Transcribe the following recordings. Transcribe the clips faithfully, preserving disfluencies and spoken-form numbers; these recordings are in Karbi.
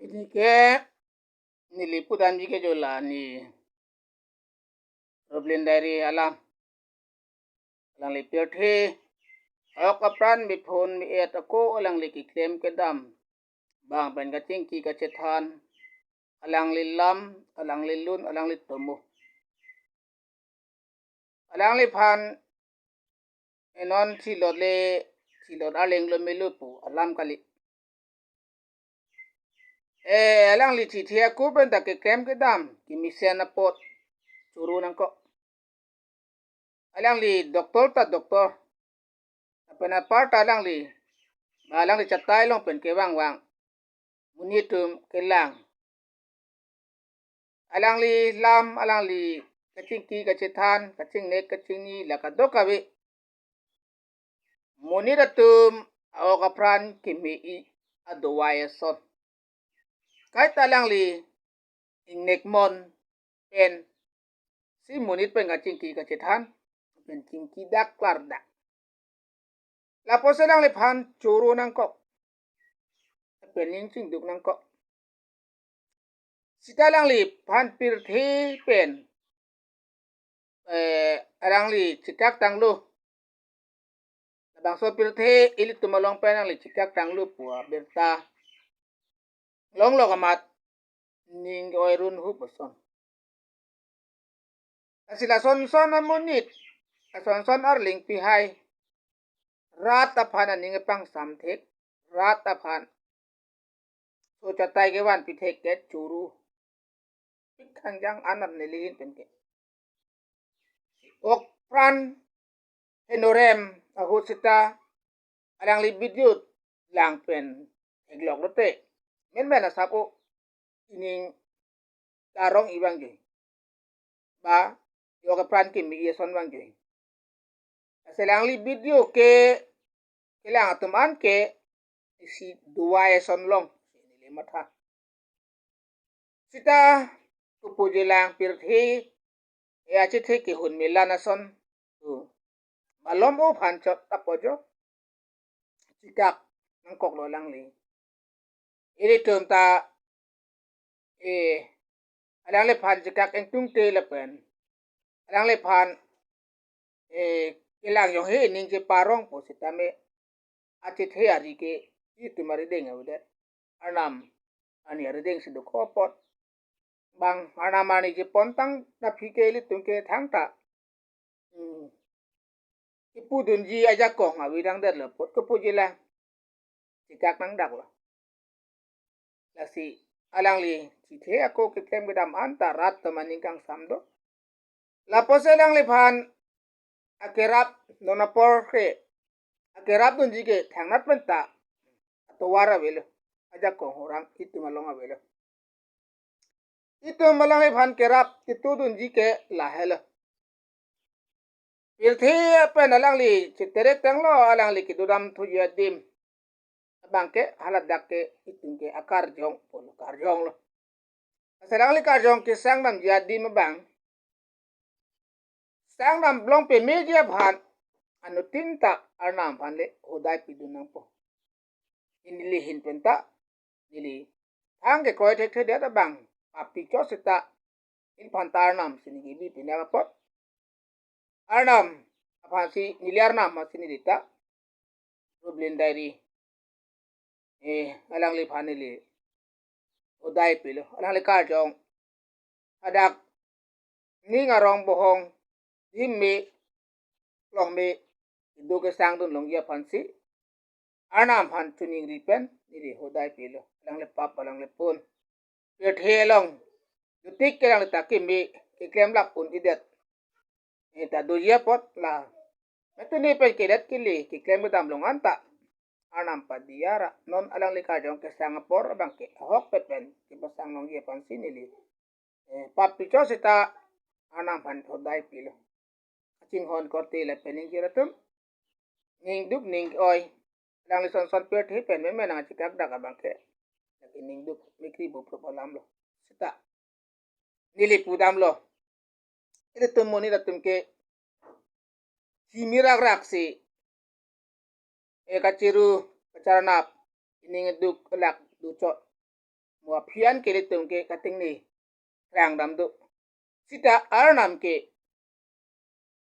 Pini ke neli pudamji ke jo la ne Roblin Diary alam. Alangli pirthe ok apran, biphun bi-et ako alangli keklem kedam abang pen kachingki kachethan, alangli lam, alangli lun, alangli tomo. Alangliphan enon chilot le chilot arleng lo melo pu alam kali. Eh, alangli chithe ako pen ta keklem kedam kemesen apot choro nangkok. Alangli doctor ta doctor. Lapen apar ta alangli, alangli chatai along pen kevangvang monit atum kelang. Alangli lam, alangli kachingki kachethan, kachingnek kachingni la kadokave monit atum a-ok apran keme-i adowai ason. Kaita alangli ingnek mon pensi monit pen kachingki kachethan pen chingki dak klar dak. Lapusi alangliphan choro nangkok, pen ning chingduk nangkok. Seta alangliphan pirthe pen, eh, alangli chekak tanglo. Labangso pirthe ilitum along pen alangli chekak tanglo pu abirta longlok amat ning ke-oi runhup ason. Lasi lasonson amonit, lasonson arleng pihai, rat aphan aning kepangsam thek, rat aphan so chatai kevan pithek ke choro. Pik khangjang anat neli ahin pen ke. Ok apran henorem ahut seta alangli video lang pen theklok lote, menmen asap o ining karong i vangji. Ba, ok apran keme-i ason vangji. Lasi alangli video ke kelang atum an ke isi dowai ason long, neli matha. Seta kopuji lang pirthe, eh, achethe kehun melan ason. Tu, malom o aphan chot tapo jo. Chekak nangkoklo alangli. Ilitum ta, eh, alangliphan chekak ingtungte lapen alangliphan, eh, kelang jong he ning cheparong pu sitame achethe ari ke itum arideng avedet. Arnam ani arideng si dokok apot. Bang Arnam ani chepon tang aphi ke ilitum ke thangta, hmm, kepudunji ajakong avedang detlo apot kopuji lang. Chekak nangdaklo. Lasi alangli chithe ako keklem kedam anta rat atum aning kangsam do. Lapusi alangliphan akerap non apor ke akerap dunji ke thangnat pen ta atovar avelo, ajakong horang itum along avelo. Itum alangliphan kerap ketudunji ke lahelo. Pirthe pen alangli chiterek tanglo, alangli kedodam thuji adim abang ke haladak ke itum ke akarjong pulo, karjonglo. Lasi alangli karjong kesangdamji adim abang, sangdam long pemeji aphan anuttin ta Arnam aphan le hodai pidun nangpo. Neli ahin pen ta, neli thang kekroi thekthedet abang, papi chot seta, neliphan ta Arnam si neli kebi pinak apot. Arnam aphansi, neli Arnam aphansi neli ta Roblin Diary, eh, alangliphan neli hodai pilo. Alangli karjong hadak ning arong bohong, dim me, klong me, kedo kesangdun longji aphansi Arnam aphan choningri pen neli hodai pilo. Alangli pap, alangli pon. Pirthe along dotik ke alangli ta keme, keklem lap un-edet. Neta doji apot la metuni pen kelet kele keklem kedam long anta Arnam padiya ra non alangli karjong kesang apor abang ke ahokpet pen kepasang longji aphansi neli, eh, papi chot seta Arnam aphan hodai pilo. Kachinghon korte lapen ningje atum, ning duk ning oi. Alangli sonson pirthe pen menmen nangchekak dak abang ke lake ning duk mikri buprup alamlo. Seta neli pudamlo, ilitum monit atum ke chimirak rak si, eh, kachiru kacharnap, ining duk lak duchot. mo aphi an ke ilitum ke katengne krang dam do. Seta Arnam ke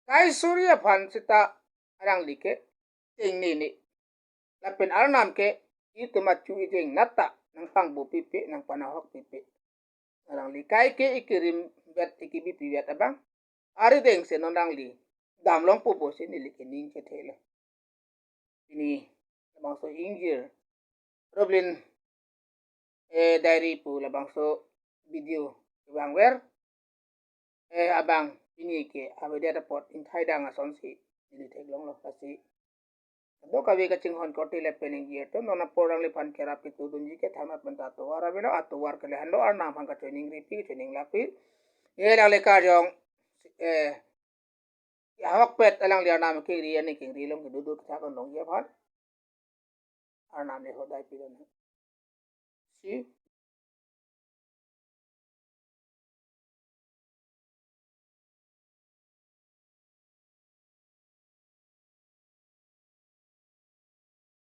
kai suri aphan seta alangli ke tengnene. Lapen Arnam ke itum achu ijeng nata nangpangbo pipe, nangpanahok pipe. Alangli kai ke ikirim vet, ikibi pivet abang. Arideng si non alangli damlongpo pusi neli ke ning chethe lo. Pini labangso ingjir Roblin, eh, diary pu labangso video kevangver, eh, abang pini ke avedet apot ingthai dang asonsi neli theklonglo. Lasi kadokave kachinghon korte lapen ingjir atum, non apor alangliphan kerap ketudunji ke thangnat pen ta atovar avelo, atovar ke lahenlo, Arnam aphan kachoningripik, kachoninglakpik. Ye alangli karjong, eh, ahokpet alangli Arnam kengri, ani kengri long kedo do kethak longji aphan Arnam le hodai pidun. Si